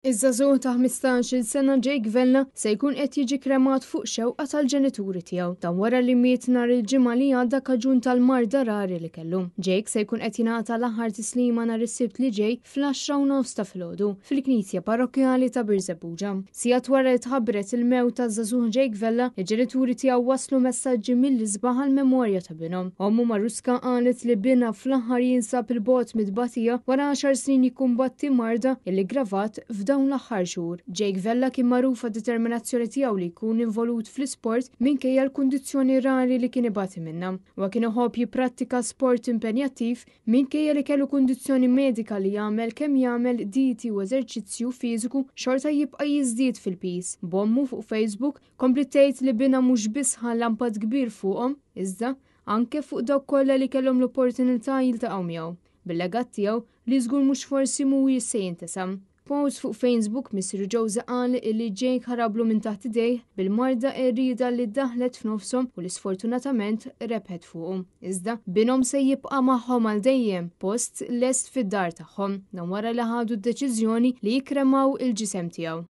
Iż-żagħżugħ ta' 15-il sena Jake Vella se jkun qed jiġi kremat fuq xewqa tal-ġenituri tiegħu. Dan wara li miet nhar il-Ġimgħa li għadda kaġun tal-marda rari li kellu. Jake se jkun qed jingħata l-aħħar tislima nhar is-Sibt li ġej fl-10:30 ta' filgħodu fil-Knisja Parrokkjali ta' Birżebbuġa. Sigħat wara li tħabbret il-mewt taż-żagħżugħ Jake Vella, il-ġenituri tiegħu wasslu messaġġi mill-isbaħ għall-memorja ta' binhom. Ommu Maruska qalet li binha fl-aħħar jinsab 'il bogħod mit-tbatija wara għaxar snin jikkumbatti marda illi ggravat f'dawn l-aħħar xhur. Jake Vella kien magħruf għad-determinazzjoni tiegħu li jkun involut fl-isport minkejja l-kundizzjoni rari li kien ibati minnha. Huwa kien iħobb jipprattika sport impenjattiv minkejja li kellu kundizzjoni medika li jagħmel kemm jagħmel dieti u eżerċizzju fiżiku xorta jibqa' jiżdied fil-piż. B'ommu fuq Facebook kompliet tgħid li binha mhux biss ħalla impatt kbir fuqhom, iżda anke fuq dawk kollha li kellhom l-opportunità jiltaqgħu miegħu, bil-legat tiegħu li żgur mhux forsi mhuwiex se jintesa. Post fuq Facebook missieru Jose qal li Jake ħarablu minn taħt idejh bil-marda qerrieda li daħlet f'nofshom u li sfortunatament rebħet fuqu. Iżda binhom se jibqa' magħhom għal dejjem, post lest fid-dar tagħhom, dan wara li ħadu d-deċiżjoni li jikkremaw il-ġisem tiegħu.